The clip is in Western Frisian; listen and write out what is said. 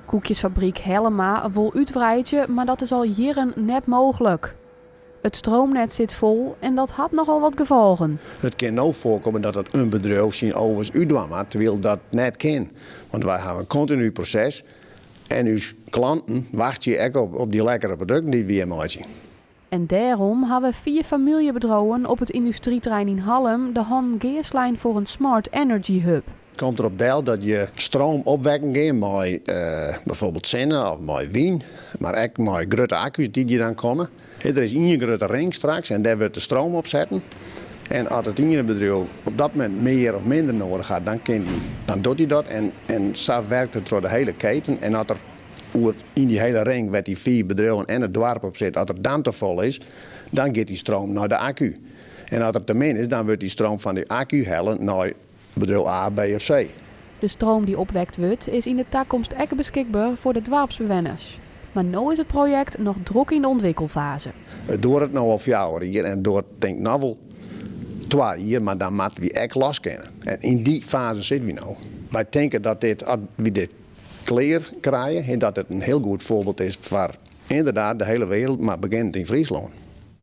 Koekjesfabryk Hellema wol útwreidzje, mar dat is al jierren net mooglik. It stroomnet sit fol en dat hat nochal wat gefolgen. It kin no foarkomme dat it in bedriuw syn ovens útdwaan moat, terwyl dat net kin. Want wy hawwe in kontinu proses en ús klanten wachtsje ek op dy lekkere produkten dy't wy hjir meitsje. En dêrom hawwe fiif famyljebedriuwen op it yndustryterrein yn Hallum de hannen gearslein foar in Smart Energy Hub. It komt derop del dat je stroom opwekken gean mei byfoarbyld sinne of mei wyn, mar ek mei grutte akku's dy't hjir dan komme. Der is ien grutte ring straks en dêr wurdt de stroom op setten. En as it iene bedriuw op dat momint mear of minder noadich hat, dan kin dy, dan docht dy dat en sa werkt it troch de hiele keten. En as der oer yn dy hiele ring wêr't dy fiif bedriuwen en it doarp op sit, as der dan te fol is, dan giet dy stroom nei de akku. En as der te min is, dan wurdt dy stroom fan dy akku helle nei bedriuw A, B of C. De stroom dy't opwekt wurdt, is yn de takomst ek beskikber foar de doarpsbewenners. Mar no is it projekt noch drok yn de ûntwikkelfaze. It duorret no al 4 jier en it duorret tink ik noch wol 2 jier, mar dan moatte wy ek los kinne. En yn dy faze sitte wy no. Wy tinke dat dit, as wy dit klear krije, dat it in hiel goed foarbyld is foar ynderdaad de hiele wereld, mar begint yn Fryslân.